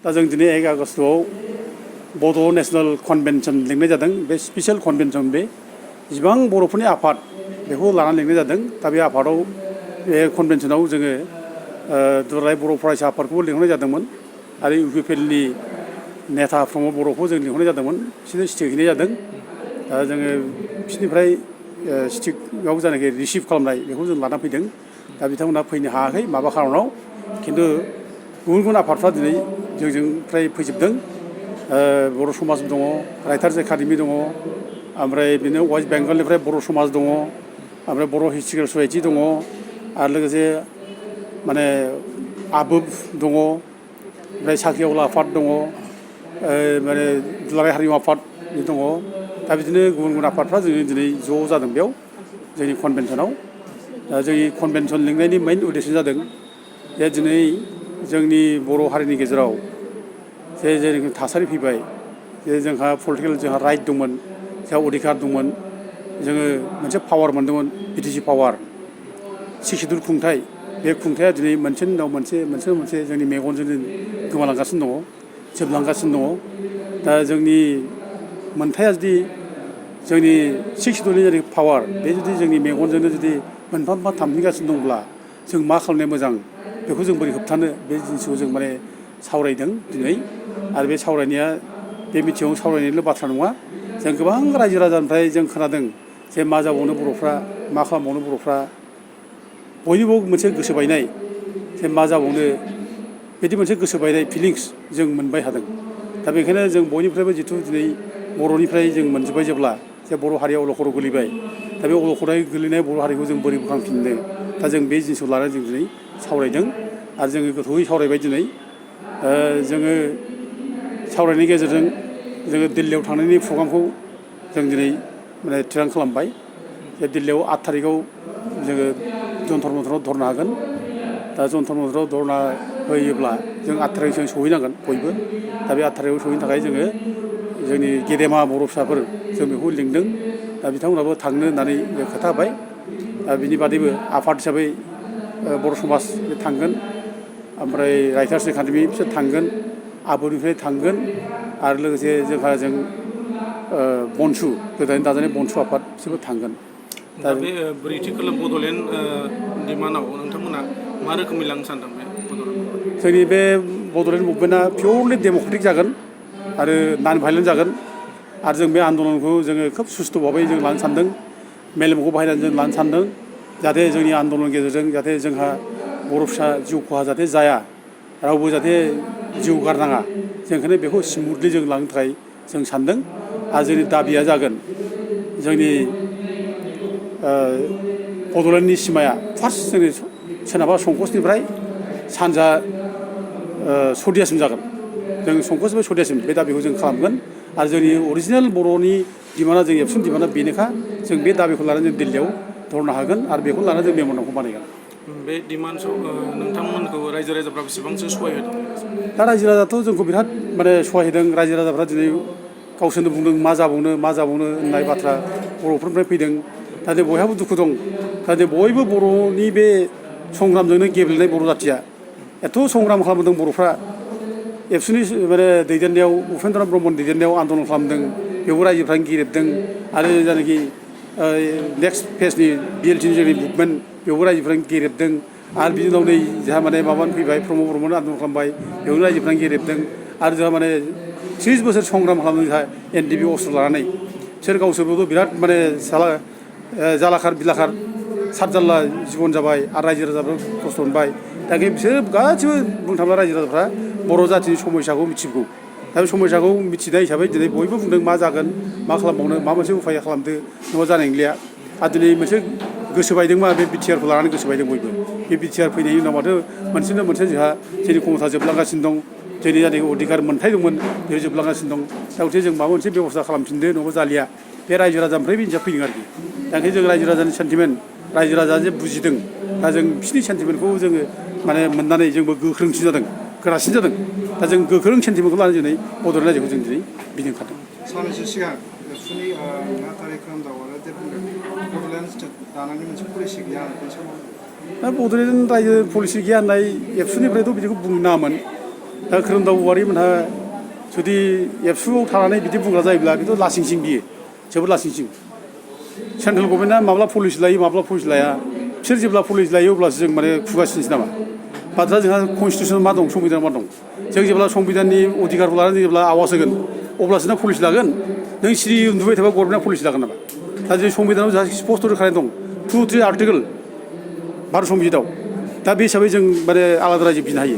दा जों दिनै 1 आगस्टआव बड' नेशनेल कनभेनसन लिंनाय जादों। बे स्पेसियेल कनभेनसन बे जिबां बर'फोरनि आफाद बेखौ लानानै लिंनाय जादों। दा बे आफादाव बे कनभेनसनाव जोङो दुलाराय बर' फरायसा आफादखौबो लिंहरनाय जादोंमोन आरो UPPLनि नेता प्रमद बर'खौ जों लिंहरनाय जादोंमोन। बिसोरनो स्टिक हैनाय जादों। दा जोङो बिसोरनिफ्राय स्टिकआव जायनाखि रिसिभ खालामनाय बेखौ जों लाना फैदों। दा बिथांमोना फैनो हायाखै माबा खारनाव, खिन्थु गुबुन गुबुन आफादफ्रा दिनै जोंजों फ्राय फैजोबदों। बर' समाज दङ, राइटार्स एकाडेमि दङ, ओमफ्राय बिदिनो वेस्ट बेंगलनिफ्राय बर' समाज दङ, ओमफ्राय बर' हिस्ट्रिकेल ससाइटि दङ, आरो लोगोसे माने आबुब दङ, ओमफ्राय साख्रिआवला आफाद दङ, माने दुलाराय हारिमु आफाद दङ। दा बिदिनो गुबुन गुबुन आफादफ्रा जोङो दिनै ज' जादों बेयाव जोंनि कनभेनसनाव। जोंनि कनभेनसन लिंनायनि मेइन उद्देश्य जादों जे दिनै जोंनि बर' हारिनि गेजेराव जे जेरैखम थासारि फैबाय, जे जोंहा पलिटिकेल जोंहा राइट दंमोन, जोंहा अधिकार दंमोन, जोङो मोनसे पावार मोनदोंमोन BTC पावार, 6 सिडुल खुंथाइ। बे खुंथाया दिनै मोनसेनि उनाव मोनसे जोंनि मेगनजोंनो गोमालांगासिनो दङ, जोबलांगासिनो दङ। दा जोंनि मोनथाया जुदि जोंनि 6 सिडुलनि जेरै पावार बे जुदि जोंनि मेगनजोंनो जुदि मोनफा मोनफा थांफिनगासिनो दंब्ला जों मा खालामनाया मोजां, बेखौ जों बोरै होबथानो, बे जिनिसखौ जों माने सावरायदों दिनै। आरो बे सावरायनाया बे मिटिङाव सावरायनायल' बाथ्रा नङा। जों गोबां रायजो राजानिफ्राय जों खोनादों जे मा जाबावनो बर'फ्रा, मा खालामबावनो बर'फ्रा, बयनिबो मोनसे गोसो बायनाय जे मा जाबावनो, बिदि मोनसे गोसो बायनाय फिलिंस जों मोनबाय थादों। दा बेखायनो जों बयनिफ्रायबो जिथु दिनै बर'निफ्राय जों मोनजोब्बाय जेब्ला, जे बर' हारिया अलखदाव गोलैबाय, दा बे अलखदाव गोलैनाय बर' हारिखौ जों बोरै बोखांफिननो, दा जों बे जिनिसखौ लानानै जों दिनै सावरायदों आरो जोङो गोथौयै सावरायबाय दिनै। जोङो सावरायनायनि गेजेरजों जोङो दिल्लीयाव थांनायनि प्रग्रामखौ जों दिनै माने थिरां खालामबाय। जे दिल्लीयाव 8 थारिखआव जोङो जन्तर मन्तराव धरना होगोन। दा जन्तर मन्तराव धरना होयोब्ला जों 8 थारिखजों सहैनांगोन बयबो। दा बे 8 थारिखआव सहैनो थाखाय जोङो जोंनि गेदेमा बर' फिसाफोर जों बेखौ लिंदों। दा बिथांमोनहाबो थांनो होननानै खोथा होबाय। दा बिनि बादैबो आफाद हिसाबै बर' समाज बे थांगोन, ओमफ्राय राइटार्स एकाडेमि बिसोर थांगोन, आबुनिफ्राय थांगोन, आरो लोगोसे जों बनसु गोदानै दाजानाय बनसु आफाद बिसोरबो थांगोन। दा बे ब्रैथि खोलोब बड'लेण्ड डिमान्डआव नोंथांमोना मा रोखोमै लांनो सानदों बे बड'लेण्ड? जोंनि बे बड'लेण्ड मुभमेन्टआ पियरलि डेम'क्रेटिक जागोन आरो नन भायलेन्ट जागोन। आरो जों बे आन्दलनखौ जोङो खोब सुस्थ' भाबै जों लानो सानदों, मेलेमखौ बाहायनानै जों लानो सानदों, जाहाथे जोंनि आन्दलननि गेजेरजों जाहाथे जोंहा बर' फिसा जिउ खहा जाहाथे जाया, रावबो जाहाथे जिउ गारनाङा, जों ओंखायनो बेखौ स्मुथलि जों लांनो थाखाय जों सानदों। आरो जोंनि दाबिया जागोन जोंनि बड'लेण्डनि सिमाया फार्स्ट जोंनि सोनाबहा संकसनिफ्राय सानजा सदियासिम जागोन। जों संकसनिफ्राय सदियासिम बे दाबिखौ जों खालामगोन। आरो जोंनि अरिजिनेल बर'नि डिमान्डआ, जोंनि एबसुनि डिमान्डआ बेनोखा। जों बे दाबिखौ लानानै जों दिल्लीयाव धरना होगोन आरो बेखौ लानानै जों मेम'रेन्डामखौ बानायगोन। बे डिमान्डसआव नोंथांमोनखौ रायजो राजाफ्रा बेसेबांसो सहाय होदों? दा रायजो राजाथ' जोंखौ बिराद माने सहाय होदों। रायजो राजाफ्रा दिनै गावसोरनो बुंदों मा जाबावनो होननाय बाथ्रा बर'फोरनिफ्राय फैदों। दा जों बयहाबो दुखु दं। दा जों बयबो बर'नि बे संग्रामजोंनो गेब्लेनाय बर' जाथिया एथ' संग्राम खालामदों बर'फ्रा। एबसुनि माने दैदेननायाव, उपेन्द्र ब्रह्मनि दैदेननायाव आन्दलन खालामदों, बेयावबो रायजोफ्रानो गेरेबदों। आरो जायनाखि नेक्स्ट फेजनि BLTनि जोंनि मुभमेन्ट, बेयावबो रायजोफ्रानो गेरेबदों। आरो बिनि उनाव नै जोंहा माने माबानो फैबाय, प्रमद बर'मोन आन्दलन खालामबाय, बेयावनो रायजोफ्रानो गेरेबदों। आरो जोंहा माने 30 बोसोर संग्राम खालामदों जोंहा NDP अस्त्र लानानै। बिसोर गावसोरबोथ' बिराद माने जालाखार बिलाखार सातजाल्ला जिबन जाबाय आरो रायजो राजाफ्रा खस्थ' मोनबाय। दा बिसोर गासिबो बुंनो थाङोब्ला रायजो राजाफ्रा बर' जाथिनि समयसाखौ मिथिगौ। दा बे समयसाखौ मिथिनाय हिसाबै दिनै बयबो बुंदों मा जागोन, मा खालामबावनो, मा मोनसे उफाय खालामदो, नङा जानाय नंलिया। आरो दिनै मोनसे गोसो बायदोंमा बे बिटिआरखौ लानानै गोसो बायदों बयबो। बे बिटिआर फैनायनि उनाव माथो मोनसेनो मोनसे जोंहा जोंनि क्षमता जोबलांगासिनो दं, जोंनि जायनाखि अधिकार मोन्थाय दंमोन बे जोबलांगासिनो दं। दा गथिखे जों माबा मोनसे बेब'स्था खालामफिनदो, नङाबा जालिया। बे रायजो राजानिफ्राय बे फैदों आरोखि। दा ओंखायनो जों रायजो राजानि सेन्टिमेन्ट, रायजो राजाया जे बुजिदों, दा जों बिसिनि सेन्टिमेन्टखौ जोङो माने मोननानै जोंबो गोख्रोंसिन जादों, गोरासिन जादों। दा जों गोख्रों सेन्टिमेन्टखौ लानानै दिनै बड'लेण्ड रायजोखौ जों दिनै बिदिनो ओंखारदों। साननैसो सिगां एबसुनि नेहाथारि खोरोमदावआनो जे बुंदों बड'लेण्ड स्टेट दानायनि मोनसे पलिसि गैया होननानै। दा बड'लेण्ड रायजो पलिसि गैया होननाय एबसुनिफ्रायथ' बिदिखौ बुंनो नाङामोन। दा खोरोमदाव औवारिमोनहा जुदि एबसुआव थानानै बिदि बुंग्रा जायोब्ला बेथ' लासिंसिं बियो जोबोद लासिंसिं सेन्ट्रेल गभर्नमेन्टआ माब्ला पलिसि लायो माब्ला पलिसि लाया बिसोर जेब्ला पलिसि लायो अब्लासो जों माने खुगा सिनसै नामा बाथ्रा जोंहा कनस्टिटिउसन मा दं संबिधान मा दं जों जेब्ला संबिधाननि अधिकारखौ लानानै जेब्ला आवाज होगोन अब्लासो ना पलिसि लागोन नों सिरि उन्दुबाय थाबा गभर्नमेन्टआ पलिसि लागोन नामा दा जों संबिधानाव जोंहा स्पष्ट रोखानाय दं 2-3 आर्टिकेल भारत संबिजितआव दा बे हिसाबै जों माने आलादा रायजो बिनो हायो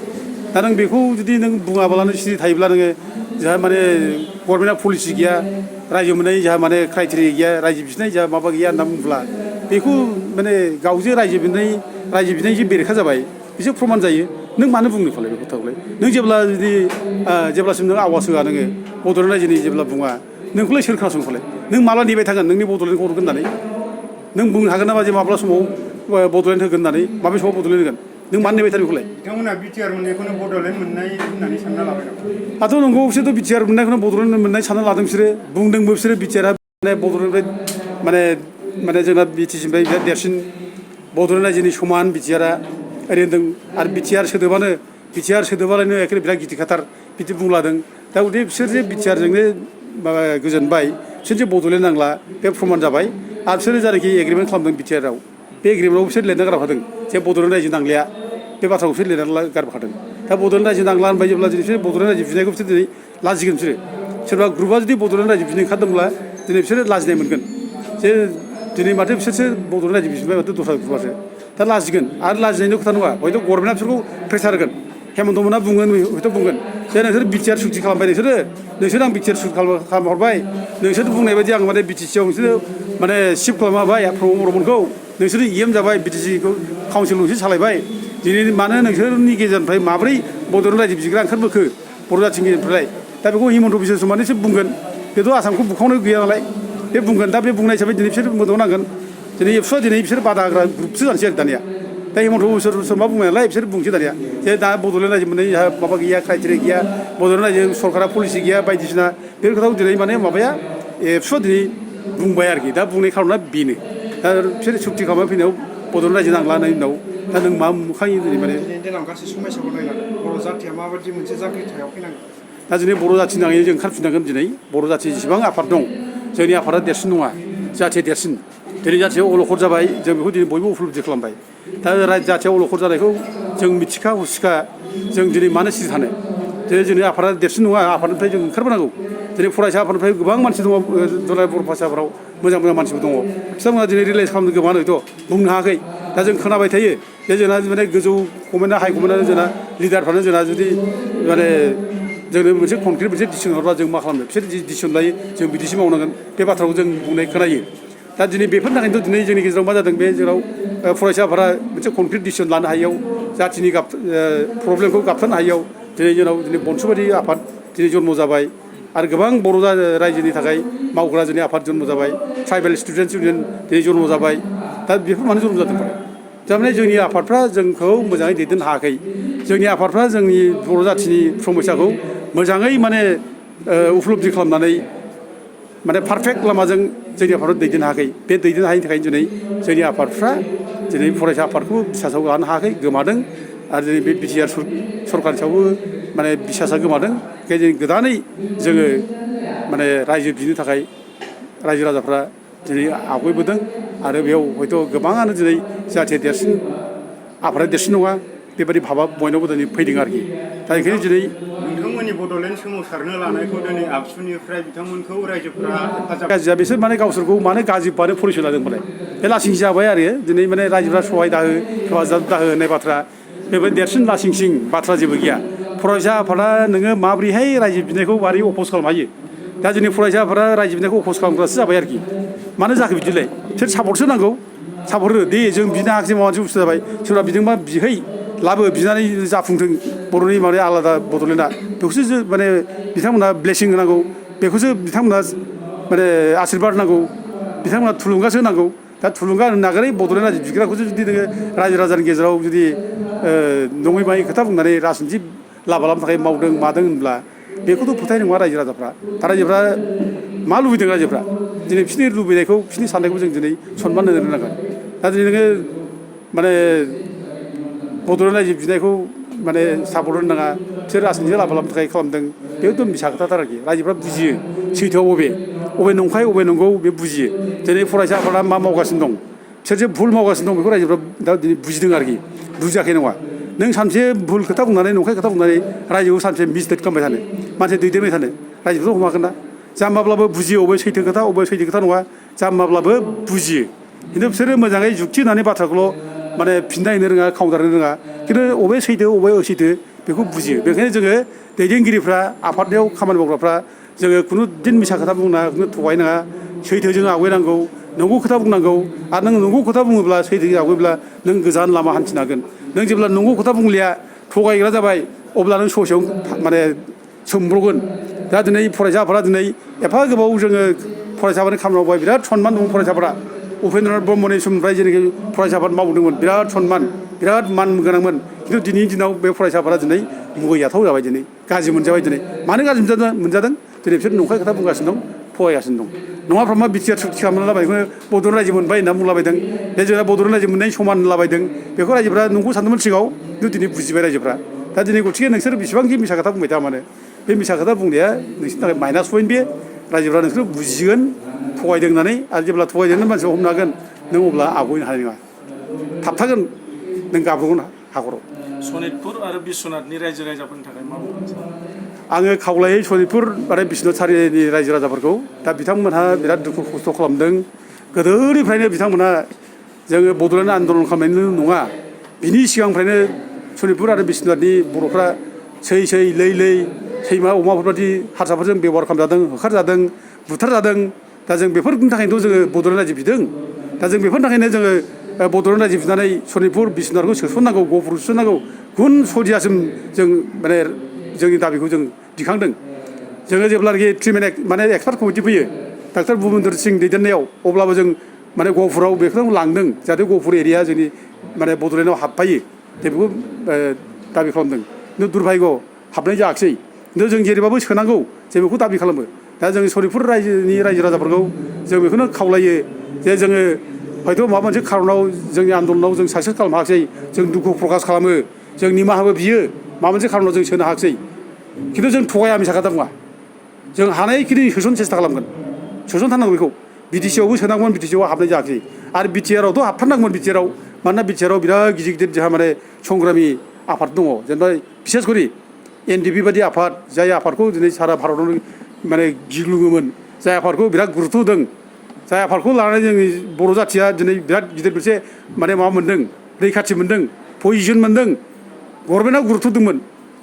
दा नों बेखौ जुदि नों बुङाबालानो सिरि थायोब्ला नोङो जोंहा माने गभर्नमेन्टआ पलिसि गैया रायजो मोननाय जोंहा माने क्राइटेरिया गैया रायजो बिनाय जोंहा माबा गैया होनना बुङोब्ला बेखौ माने गावजे रायजो बिनाय जे बेरेखा जाबाय बिसोर प्रमान जायो नों मानो बुंनो फालाय बे खोथाखौलाय नों जेब्ला जुदि जेब्लासिम नों आवाज होआ नोङो बड'लेण्ड रायजोनि जेब्ला बुङा नोंखौलाय सोर खोनासंफालाय नों माला नेबाय थागोन नोंनि बड'लेण्डखौ हरगोन होननानै नों बुंनो हागोन नामा जे माब्ला समाव बड'लेण्ड होगोन होननानै माबे समाव बड'लेण्ड होगोन नों मानो नेबाय थानो बेखौलाय बिथांमोना बिटिआर मोननायखौनो बड'लेण्ड मोननाय होननानै सानना लाबाय नामा दाथ' नंगौ बिसोरथ' बिटिआर मोननायखौनो बड'लेण्ड मोननाय सानना लादों बिसोरो बुंदोंबो बिसोरो बिटिआरआ बड'लेण्डनिफ्राय माने जोंना बिटिसिनिफ्राय बिराद देरसिन बड'लेण्ड रायजोनि समान बिटिआरआ ओरै होनदों आरो बिटिआर सोदोबालायनो एखेबारे बिराद गिदिरखाथार बिदि बुंलादों दा उदि बिसोर जे बिटिआरजोंनो माबा गोजोनबाय बिसोर जे बड'लेण्ड नांला बे प्रमान जाबाय आरो बिसोरो जायनाखि एग्रिमेन्ट खालामदों बिटिआरआव बे एग्रिमेन्टआव बिसोर लिरना गारफादों जे बड'लेण्ड रायजो नांलिया बे बाथ्राखौ बिसोर लिरना गारफादों दा बड'लेण्ड रायजो नांला होनबाय जेब्ला दिनै बिसोर बड'लेण्ड रायजो बिनायखौ बिसोर दिनै लाजिगोन बिसोरो सोरबा ग्रुपआ जुदि बड'लेण्ड रायजो बिनो ओंखारदोंब्ला दिनै बिसोरो लाजिनाय मोनगोन जे दिनै माथो बिसोरसो बड'लेण्ड रायजो बिबाय माथो दस्रा ग्रुपआसो दा लाजिगोन आरो लाजिनायनि खोथा नङा हयथ' गभर्नमेन्टआ बिसोरखौ प्रेसार होगोन हेमन्त मोनहा बुंगोन हयथ' बुंगन जे नोंसोर बिटिआर सुक्ति खालामबाय नोंसोर आं बिटिआर सुक्ति खालामहरबाय नोंसोर बुंनाय बायदि आं माने बिटिसिआव नोंसोर माने सिफ्ट खालामना होबाय प्रमद बर'मोनखौ नोंसोर इएम जाबाय बिटिसिखौ काउन्सिल नोंसोर सालायबाय दिनै मानो नोंसोरनि गेजेरनिफ्राय माब्रै बड'लेण्ड रायजो बिग्रा ओंखारबोखो बर' जाथिनि गेजेरनिफ्राय दा बेखौ हिमन्त बिश्व शर्मानिसो बुंगोन बेथ' आसामखौ बुखावनो गैया नालाय बे बुंगोन दा बे बुंनाय हिसाबै दिनै बिसोर मोजां नांगोन दिनै एबसुआ दिनै बिसोर बादा होग्रा ग्रुपसो जानोसै आरो दानिया दा हिमन्त बिश्व शर्मा बुंनाय नालाय बिसोर बुंसै दानिया जे दा बड'लेण्ड रायजो मोननाय जोंहा माबा गैया क्राइटेरिया गैया बड'लेण्ड रायजो सरकारा पलिसि गैया बायदिसिना बे खोथाखौ दिनै माने माबाया एबसुआ दिनै बुंबाय आरोखि दा बुंनाय खार'ना बेनो दा बिसोर सुक्ति खालामना फैनायाव बड'लेण्ड रायजो नांला होननायनि उनाव दा नों मा मोखाङै दिनै माने देनां गासै समायसाखौ नायनानै बर' जाथिया माबायदि मोनसे जांख्रिथायाव फैनांगोन दा दिनै बर' जाथिनि नाङै जों ओंखारफिननांगोन दिनै बर' जाथि जेसेबां आफाद दं जोंनि आफादा देरसिन नङा जाथिया देरसिन दिनै जाथिया अलखद जाबाय जों बेखौ दिनै बयबो उपलब्धि खालामबाय दा जाथिया अलखद जानायखौ जों मिथिखा हसिखा जों दिनै मानो सिरि थानो दिनै जोंनि आफादा देरसिन नङा आफादनिफ्राय जों ओंखारबोनांगौ दिनै फरायसा आफादनिफ्राय गोबां मानसि दङ दुलाराय बर' भाषाफोराव मोजां मानसिफोर दङ बिथांमोना दिनै रिलाइज खालामनो गोबाङानो हयथ' बुंनो हायाखै दा जों खोनाबाय थायो जे जोंना माने गोजौ गभर्नमेन्टआ हाइ गभर्नमेन्टआ जोंना लिडारफ्रानो जोंना जुदि माने जोंनो मोनसे कनक्रिट मोनसे डिसिसन हरबा जों मा खालामनो बिसोर डिसिसन लायो जों बिदिसो मावनांगोन बे बाथ्राखौ जों बुंनाय खोनायो दा दिनै बेफोरनि थाखायनोथ' दिनै जोंनि गेजेराव मा जादों बे जेराव फरायसाफोरा मोनसे कनक्रिट डिसिसन लानो हायैयाव जाथिनि प्रब्लेमखौ गाबथानो हायैयाव दिनै जोंनाव दिनै बनसुबादि आफाद दिनै जन्म जाबाय आरो गोबां बर' रायजोनि थाखाय मावग्रा जोंनि आफाद जन्म जाबाय ट्राइबेल स्टुडेन्टस इउनियन दिनै जन्म जाबाय दा बेफोर मानो जन्म जादों थारमाने जोंनि आफादफ्रा जोंखौ मोजाङै दैदेननो हायाखै जोंनि आफादफ्रा जोंनि बर' जाथिनि समयसाखौ मोजाङै माने उपलब्धि खालामनानै माने पारफेक्ट लामाजों जोंनि आफादखौ दैदेननो हायाखै बे दैदेननो हायैनि थाखायनो दिनै जोंनि आफादफ्रा दिनै फरायसा आफादखौ बिसासाव लानो हायाखै गोमादों आरो दिनै बे बिटिआर सरकारनि सायावबो माने बिसासा गोमादों बेखायनो जों गोदानै जोङो माने रायजो बिनो थाखाय रायजो राजाफ्रा दिनै आवगायबोदों आरो बेयाव हयथ' गोबाङानो दिनै जाथिया देरसिन आफादा देरसिन नङा बेबायदि भाबा बयनावबो दिनै फैदों आरोखि दा बेखायनो दिनै नोंथांमोननि बड'लेण्ड सोमावसारनो लानायखौ दिनै आबसुनिफ्राय बिथांमोनखौ रायजोफोरा हेफाजाब गाज्रिया बिसोर माने गावसोरखौ मानो गाज्रि बानो परिचय लादों होनबालाय बे लासिंसिं जाबाय आरो दिनै माने रायजोफ्रा सहाय दाहो हेफाजाब दाहो होननाय बाथ्रा बेबायदि देरसिन लासिंसिं बाथ्रा जेबो गैया फरायसा आफादा नोङो माबोरैहाय रायजो बिनायखौ माबोरै अपस खालामनो हायो दा जोंनि फरायसा आफादा रायजो बिनायखौ अपस खालामग्रासो जाबाय आरोखि मानो जाखो बिदिलाय बिसोर सापर्टसो नांगौ सापर्ट हो दे जों बिनो हायाखिसै माबा मोनसे बुस्थु जाबाय सोरबा बिदोंबा बिहै लाबो बिनानै जाफुंथों बर'नि माने आलादा बड'लेण्डआ बेखौसो माने बिथांमोना ब्लेसिं होनांगौ बेखौसो बिथांमोना माने आशिर्बाद होनांगौ बिथांमोना थुलुंगासो होनांगौ दा थुलुंगा होनो नागारै बड'लेण्ड रायजो बिग्राखौसो जुदि नोङो रायजो राजानि गेजेराव जुदि नङै बाङै खोथा बुंनानै राजनिथि लाबा लाबनो थाखाय मावदों मादों होनब्ला बेखौथ' फोथायनाय नङा रायजो राजाफ्रा दा रायजोफ्रा मा लुबैदों रायजोफ्रा दिनै बिसोरनि लुबैनायखौ बिसोरनि साननायखौ जों दिनै सनमान होनो रोंनांगोन दा दिनै नोङो माने बड'लेण्ड रायजो बिनायखौ माने सापर्ट होनो नाङा बिसोर राजनिति लाबा लाबनो थाखाय खालामदों बेथ' मिसा खोथाथार आरोखि रायजोफ्रा बुजियो सैथोआ बबे नंखाय बबे नंगौ बे बुजियो दिनै फरायसा आफादा मा मावगासिनो दं सोरजे भुल मावगासिनो दं बेखौ रायजोफ्रा दा दिनै बुजिदों आरोखि बुजियाखै नङा नों सानसे भुल खोथा बुंनानै नंखाय खोथा बुंनानै रायजोआव सानसे मिसलेट खालामबाय थानो मानसि दैदेनबाय थानो रायजोफ्रा हमाखोन ना जाम्बाब्लाबो बुजियो अबे सैथो खोथा नङा जाम्बाब्लाबो बुजियो खिन्थु बिसोरो मोजाङै जुक्ति होनानै बाथ्राखौल' माने फिननाय होनो रोङा काउन्टार होनो रोङा खिन्थु अबे सैथो अबे असैथो बेखौ बुजियो बेखायनो जोङो दैदेनगिरिफ्रा आफादयाव खामानि मावग्राफ्रा जोङो खुनु दिन मिसा खोथा बुंनाङा खुनु थगायनाङा सैथोजों आवगायनांगौ नंगौ खोथा बुंनांगौ आरो नों नंगौ खोथा बुङोब्ला सैथोजों आवगायब्ला नों गोजान लामा हान्थिनो हागोन नों जेब्ला नंगौ खोथा बुंलिया थगायग्रा जाबाय अब्ला नों ससेयाव माने सोमब्रगोन दा दिनै फरायसाफोरा दिनै एफा गोबाव जोङो फरायसाफोरनि खामानि मावबाय बिराद सनमान दं फरायसाफोरा उपेन्द्रनाथ ब्रह्मनि समनिफ्राय जेनाखि फरायसाफोर मावदोंमोन बिराद सनमान बिराद मान गोनांमोन खिन्थु दिनैनि दिनाव बे फरायसाफोरा दिनै मुगैजाथाव जाबाय दिनै गाज्रि मोनजाबाय दिनै मानो गाज्रि मोनजादों दिनै बिसोर नंखाय खोथा बुंगासिनो दं थगायगासिनो दं नङाफ्रा मा बिटिआर सुक्ति खालामना लाबाय बेखौनो बड'लेण्ड रायजो मोनबाय होनना बुंलाबायदों बे जोंना बड'लेण्ड रायजो मोननाय समान होनलाबायदों बेखौ रायजोफ्रा नंगौ सानदोंमोन सिगाङाव खिन्थु दिनै बुजिबाय रायजोफ्रा दा दिनै गथिखे नोंसोर बेसेबांखि मिसा खोथा बुंबाय था मानो बे मिसा खोथा बुंनाया नोंसोरनि थाखाय माइनास पइन्ट बे रायजोफ्रा नोंसोर बुजिगोन थगायदों होननानै आरो जेब्ला थगायदों मानसिया हमनो हागोन नों अब्ला आवगायनो हानाय नङा थाबथागोन नों गाब्रगोन हाखराव सनितपुर आरो बिश्वनाथनि रायजो राजाफोरनि थाखाय मा बुंगोन आङो खावलायो सनितपुर आरो बिश्वनाथ सारिनि रायजो राजाफोरखौ दा बिथांमोनहा बिराद दुखु खस्थ' खालामदों गोदोनिफ्रायनो बिथांमोनहा जोङो बड'लेण्ड आन्दलन खालामनायनिल' नङा बिनि सिगांनिफ्रायनो सनितपुर आरो बिश्वनाथनि बर'फ्रा सै लै सैमा अमाफोरबादि हारसाफोरजों बेबहार खालामजादों होखारजादों बुथारजादों दा जों बेफोरनि थाखायनोथ' जोङो बड'लेण्ड रायजो बिदों दा जों बेफोरनि थाखायनो जोङो बड'लेण्ड रायजो बिनानै सनितपुर बिश्वनाथखौ सोसननांगौ गहपुरखौ सोसननांगौ गुबुन सदियासिम जों माने जोंनि दाबिखौ जों दिखांदों जोङो जेब्लानाखि ट्रिटमेन्ट माने एक्सपार्ट कमिटि फैयो डाक्टर भुपेन्द्र सिं दैदेननायाव अब्लाबो जों माने गहपुराव बेखौ लांदों जाहाथे गहपुर एरिया जोंनि माने बड'लेण्डआव हाबफायो जों बेखौ दाबि खालामदों खिन्थु दुर्भाग्य हाबनाय जायाखिसै खिन्थु जों जेरैबाबो सोनांगौ जों बेखौ दाबि खालामो दा जों सनितपुर रायजोनि रायजो राजाफोरखौ जों बेखौनो खावलायो जे जोङो हयथ' माबा मोनसे खारनाव जोंनि आन्दलनाव जों साक्सेस खालामनो हायाखिसै जों दुखु प्रकास खालामो जों निमाहाबो बियो माबा मोनसे खारनाव जों सोनो हायाखिसै खिन्थु जों थगाया मिसा खोथा बुङा जों हानायखिनि सोसननो सेस्था खालामगोन सोसनथारनांगौ बेखौ बिटिसिआवबो सोनांगौमोन बिटिसिआव हाबनाय जायाखिसै आरो बिटिआरआवथ' हाबथारनांगौमोन बिटिआरआव मानोना बिटिआरआव बिराद गिदिर जोंहा माने संग्रामि आफाद दङ जेनेबा बिसेस करि एनडिपि बादि आफाद जाय आफादखौ दिनै सारा भारतावनो माने गिग्लुङोमोन जाय आफादखौ बिराद गुरुत्व होदों जाय आफादखौ लानानै जोंनि बर' जाथिया दिनै बिराद गिदिर मोनसे माने माबा मोन्दों रैखाथि मोन्दों पजिसन मोन्दों गभर्नमेन्टआ गुरुत्व होदोंमोन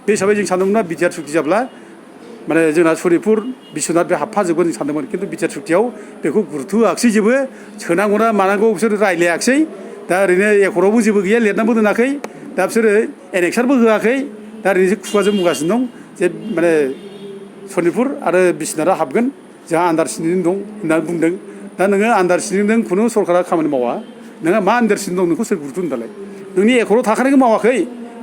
बे हिसाबै जों सानदोंमोन ना बिटिआर सुक्ति जाब्ला माने जोंना सनितपुर बिश्वनाथ बे हाबफाजोबगोन जों सानदोंमोन खिन्थु बिटिआर सुक्तियाव बेखौ गुरुत्व होआखिसै जेबो सोनांगौना मानांगौ बिसोर रायलायाखिसै दा ओरैनो एकरावबो जेबो गैया लिरनानैबो दोनाखै दा बिसोरो एनेक्सारबो होआखै दा ओरैनो खुगाजों बुंगासिनो दं जे माने सनितपुर आरो बिश्वनाथआ हाबगोन जोंहा आन्दारस्टेन्डिं दं होननानै बुंदों दा नोङो आन्दारस्टेन्डिंजों खुनु सरकारा खामानि मावा नोंहा मा आन्दारस्टेन्डिं दं नोंखौ सोर गुरुत्व होनो दालाय नोंनि एकराव थाखानायखौ मावाखै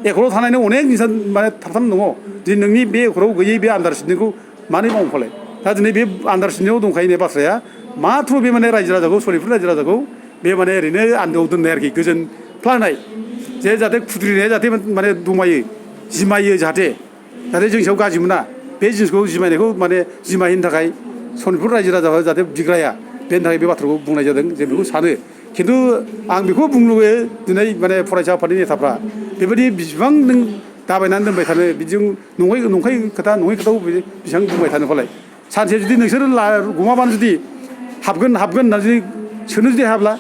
एकराव थानायनि अनेक जिनिस माने थाबथानानै दङ दिनै नोंनि बे एकराव गैयै बे आन्दारस्टेन्डिंखौ मानो मावनो फालाय दा दिनै बे आन्दारस्टेन्डिंआव दंखायो होननाय बाथ्राया माथ्र बे माने रायजो राजाखौ सनितपुर रायजो राजाखौ बे माने ओरैनो आन्दोआव दोननाय आरोखि गोजोन फ्लानाय जे जाहाथे खुद्रिनाया जाहाथे माने दमायो जिमायो जाहाथे जोंनि सायाव गाज्रि मोना बे जिनिसखौ जिमायनायखौ माने जिमायनो थाखाय सनितपुर रायजो राजाफ्रा जाहाथे बिग्राया बेनि थाखाय बे बाथ्राखौ बुंनाय जादों जों बेखौ सानो खिन्थु आं बेखौ बुंनो लुबैयो दिनै माने फरायसा आफादनि नेताफ्रा बेबायदि बेसेबां नों दाबायनानै दोनबाय थानो बिदिजों नंखाय खोथा नङै खोथाखौ बेसेबां बुंबाय थानो फालाय सानसे जुदि नोंसोरो गमाबानो जुदि हाबगोन होननानै जुदि सोनो जुदि हायाब्ला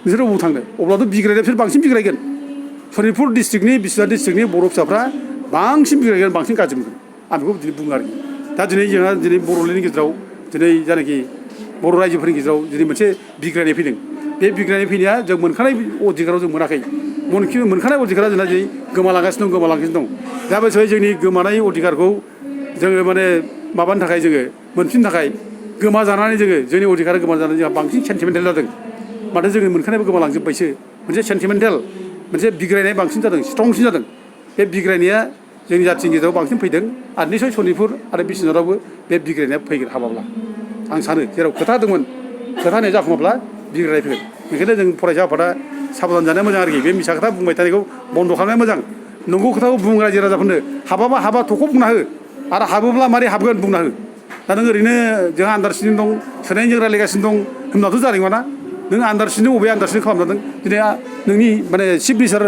नोंसोरो बबाव थांनो अब्लाथ' बिग्रायनाया बिसोर बांसिन बिग्रायगोन सनितपुर डिस्ट्रिक्टनि बिश्वनाथ डिस्ट्रिक्टनि बर' फिसाफ्रा बांसिन बिग्रायगोन बांसिन गाज्रि मोनगोन आं बेखौ दिनै बुङो आरोखि दा दिनै जोंहा दिनै बर'लेण्डनि गेजेराव दिनै जायनाखि बर' रायजोफोरनि गेजेराव दिनै मोनसे बिग्रायनाय फैदों बे बिग्रायनाय फैनाया जों मोनखानाय अधिकाराव जों मोनाखै मोनखानाय अधिकारा जोंना दिनै गोमालांगासिनो दं दा बे समाव जोंनि गोमानाय अधिकारखौ जोङो माने माबानो थाखाय जोङो मोनफिननो थाखाय गोमाजानानै जोंनि अधिकारा गोमाजानानै जोंहा बांसिन सेन्टिमेन्टेल जादों माथो जोङो मोनखानायबो गोमालांजोब्बायसो मोनसे सेन्टिमेन्टेल मोनसे बिग्रायनाय बांसिन जादों स्ट्रंसिन जादों बे बिग्रायनाया जोंनि जाथिनि गेजेराव बांसिन फैदों आरो निसय सनितपुर आरो बिश्वनाथावबो बे बिग्रायनाया फैगोन हाबाब्ला आं सानो जेराव खोथा होदोंमोन खोथा होनाया जाफुङाब्ला बिग्रायनाय फैगोन बेखायनो जों फरायसा आफादा साबधान जानाया मोजां आरोखि बे मिसा खोथा बुंबाय थानायखौ बन्द' खालामनाया मोजां नंगौ खोथाखौ बुं रायजो राजाफोरनो हाबाबा हाबा थख' बुंना हो आरो हाबोब्ला मारै हाबगोन बुंना हो दा नों ओरैनो जोंहा आन्दारस्टेन्डिं दं सोनायजों रायज्लायगासिनो दं होनब्लाथ' जानाय नङाना नों आन्दारस्टेन्डिं बबे आन्दारस्टेन्डिं खालामजादों दिनै नोंनि माने चिफ मिनिस्टार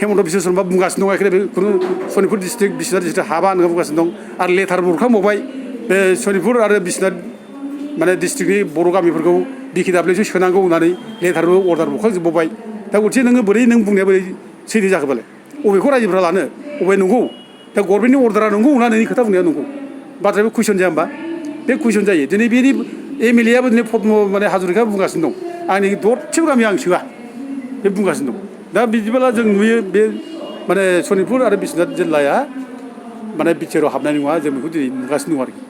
हेमन्त बिश्व शर्मा बुंगासिनो दं एखेबारे खुनु सनितपुर डिस्ट्रिक्ट बिश्वनाथ डिस्ट्रिक्ट हाबा होनना बुंगासिनो दं आरो लेटारबो हरखांबावबाय बे सनितपुर आरो बिश्वनाथ माने डिस्ट्रिक्टनि बर' गामिफोरखौ BKWसो सोनांगौ होननानै लेटारबो अर्डार हरखांजोबबावबाय दा गथिखे नोङो बोरै नों बुंनाया बोरै सैथो जाखोबालाय बबेखौ रायजोफ्रा लानो बबे नंगौ दा गभर्नमेन्टनि अर्डारा नंगौ ना नोंनि खोथा बुंनाया नंगौ बाथ्राया बे कुइसन जाया होमबा बे कुइसन जायो दिनै बेनि MLA आबो दिनै पद्म माने हाजरिका बुंगासिनो दं आंनि दरसेबो गामि आं सोआ बे बुंगासिनो दं दा बिदिब्ला जों नुयो बे माने सनितपुर आरो बिश्वनाथ जिल्लाया माने बिटिआरआव हाबनाय नङा जों बेखौ दिनै नुगासिनो दं आरोखि